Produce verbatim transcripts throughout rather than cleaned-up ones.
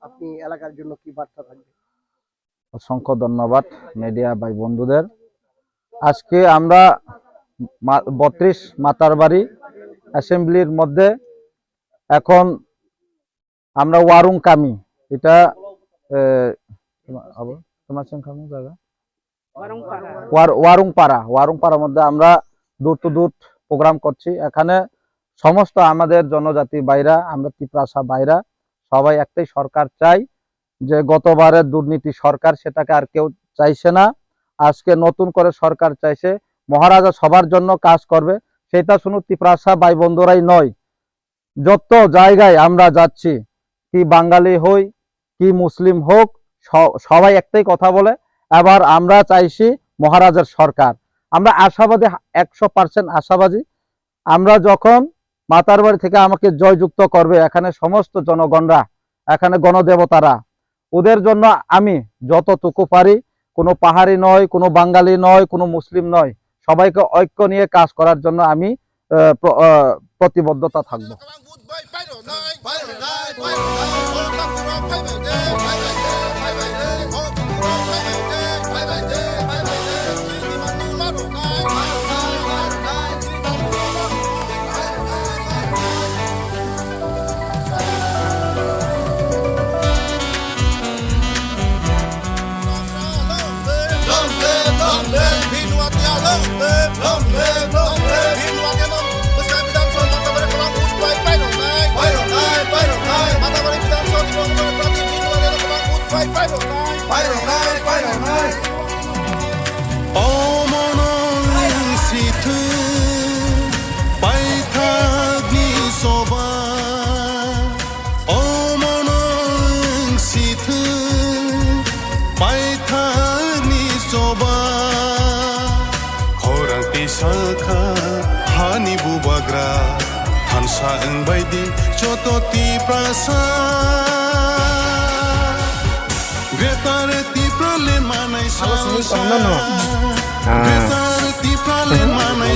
আপনি এলাকার জন্য কি বার্তা থাকবে? অসংখ্য ধন্যবাদ মিডিয়া ভাই বন্ধুদের। আজকে আমরা মা-, বত্রিশ মাতারবাড়ি অ্যাসেম্বলির মধ্যে এখন আমরা ওয়ারুং কামি, এটা, এ, তোমার, আবার তোমার সঙ্গে কোন জায়গা? ওয়ারুংপাড়া। ওয়ার-, ওয়ারুংপাড়া, ওয়ারুংপাড়ার মধ্যে আমরা ডোর টু ডোর প্রোগ্রাম করছি। এখানে সমস্ত আমাদের জনজাতি ভাইরা, আমরা তিপ্রাসা ভাইরা, সবাই একটাই সরকার চাই, যে গতবারের দুর্নীতি সরকার, সেটাকে আর কেউ চাইছে না। আজকে নতুন করে সরকার চাইছে, মহারাজা সবার জন্য কাজ করবে। সেটা শুধু তিপ্রাসা ভাই বন্ধুরাই নয়, যত জায়গায় আমরা যাচ্ছি, কি বাঙালি হই, কি মুসলিম হোক, স-, সবাই একটাই কথা বলে। এবার আমরা চাইছি মহারাজার সরকার। আমরা আশাবাদী, একশো পার্সেন্ট আশাবাদী। আমরা যখন মাতারবাড়ি থেকে আমাকে জয়যুক্ত করবে এখানে সমস্ত জনগণরা, এখানে গণদেবতারা, ওদের জন্য আমি যতটুকু পারি, কোনো পাহাড়ি নয়, কোনো বাঙালি নয়, কোনো মুসলিম নয়, সবাইকে ঐক্য নিয়ে কাজ করার জন্য আমি, আহ, প্র-, আহ, প্রতিবদ্ধতা থাকবো। Omo no wng si thung paithakni choba, omo no wng si thung paithakni choba. Khorang tisa kha hani bubagra, thansa wng bai di joto Tiprasa. Greater Tipraland manai. Abo simi tongno no. Ah. Greater Tipraland manai.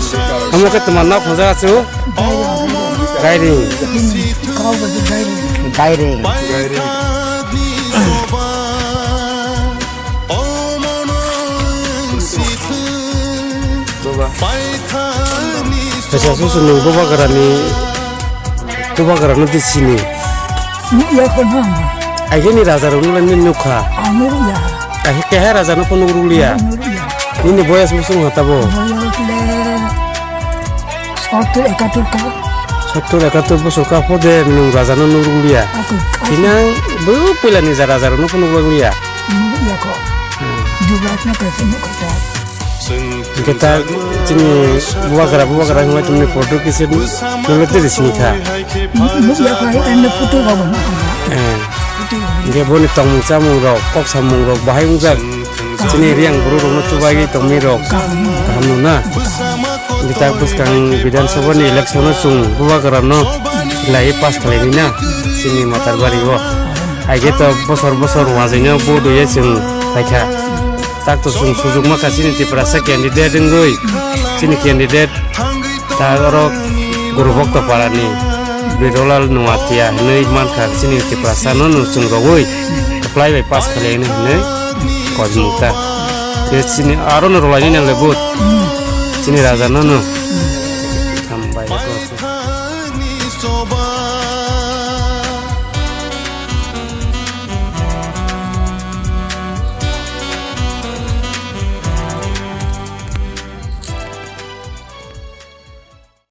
Amo khe tuma nok hoja achu. Gairing. Gairing. Baba. Kaisa susu nung bubagrani, bubagrano di sini. Nukya kono ang. Aigini raja rok nulai ni nukha. Ang nukya. Kaisa keha raja no kono rukliya. Ang nukya. Nini boyas bosong hata bo. Boyas le sottur ekatur ka. Sottur ekatur bosor ka pode nung raja no nukliya. Aku, aku. Tinang bu pila ni raja rok no kono rukliya. Nukya ko. Hmm. Jubrak na kasi nukha. Hingke ta chini bubagra, bubagra wngmai tongmani photo kisa nukle tei sini kha. Nukya kha, ende photo rok bo nukha. Eh. Photo rok. Hingke boni tongmung chamung rok, kok samung rok bahai wngjak. Chini riyang bru rokno chubagwi tongmani rok. Kaham no. Kaham no na. Hingke ta bwskang Bidhan Sabha ni election o chwng bubagra no lai pass khlaini na chini Matarbari o. Haikhe to bosor bosor wngjaino vote hoye chwng phaikha. Tak to chwng sujukma kha chini Tiprasa candidate wngwi, chini candidate ta oro Guru Bhokto Parani Birolal Nuatia hinwi mankha chini Tiprasa no no chwng rogwi kwplai bai pass khailai hinwi koimung ta. Tei chini aro no rwlainai nang le vote chini raja no no.